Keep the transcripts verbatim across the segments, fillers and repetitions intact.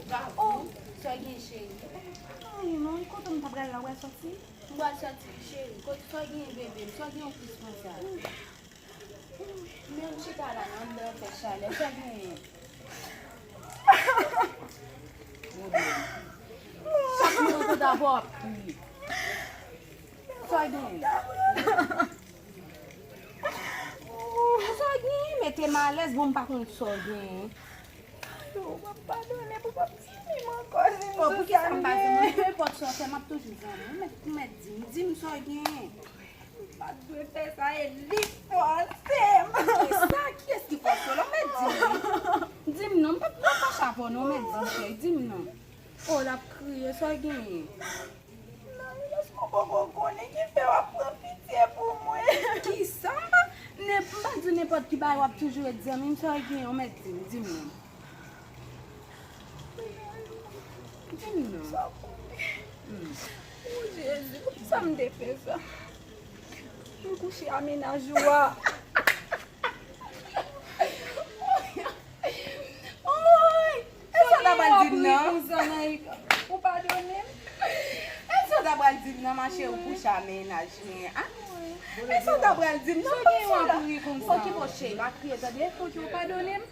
Bravo. Oh, sa w gen, cheri? Anyen non, e kote m ta pral la, w pral sòti? M pral sòti wi, cheri. Kote sa w gen, bebe m? Sa w gen plis konsa? Men m chita la nan anndan fè chalè. Sa w gen? Chak moun kontan pou w ap kriye. Sa w gen? Sa w gen? Mete m alèz, bon, m pa konn sa w gen. Yo, w ap padone pou w ap zanmi m ankò, zanmi. Oh, poukisa m pa zanmi w? Nenpòt sa w fè, m ap toujou zanmi w. Ou mèt, ou mèt di m, di m sa w gen. M pa t dwe fè sa, e li k fòse m. E sa, kiyès ki fòse w la? Ou mèt di m. Di m non, m pa, m pa fache avè w non, ou mèt di m, cheri, di m non. Oh, l ap kriye, sa w genyen? Nani, èske w poko konnen ki fè w ap pran pitye pou mwen? Kisa? M pa, nen-, m pa di w nenpòt ki bagay, w ap toujou ret zanmi m, sa w genyen, ou mèt di m, di m non. Di m non. Sa w konnen? Hmm. O Jezi, poukisa m te fè sa? M kouche a mennaj ou a. Oy! E sa w ta pral di m nan? Ou padone m? E sa w ta pral di m nan, ma chérie, ou kouche a mennaj mwen, a? E sa w ta pral di m nan? Poukisa w ap ri konsa? Okipe w, cheri, pa kriye, tande? Oke, ou padone m?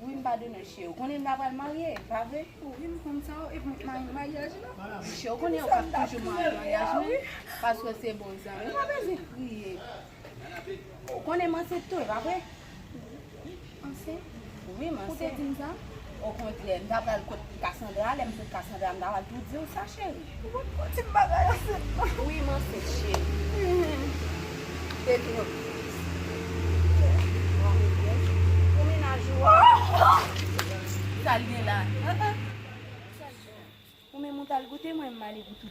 Wi, m padone w, cheri. Ou konnen m ta pral marye, pa vre? Wi, m konn sa, epi m maryaj la. Cheri, ou konnen ou p ap toujou marye maryaj mwen, paske se bon zanmi. Ou pa bezwen kriye. Ou konnen m ansent tou, e pa vre? Ansent? Wi, m ansent. Ou te di m sa? Okontrè, m ta pral kot Cassandra, lè m sot Cassandra, m ta pral tou di w sa, cheri. Ou pa t konn ti bagay ansent lan? Wi, m ansent, cheri. Te vin yon pitit. Ou mennaj ou a. Sa l gen la? Ou menm ou t al goute, mwen m ale goute.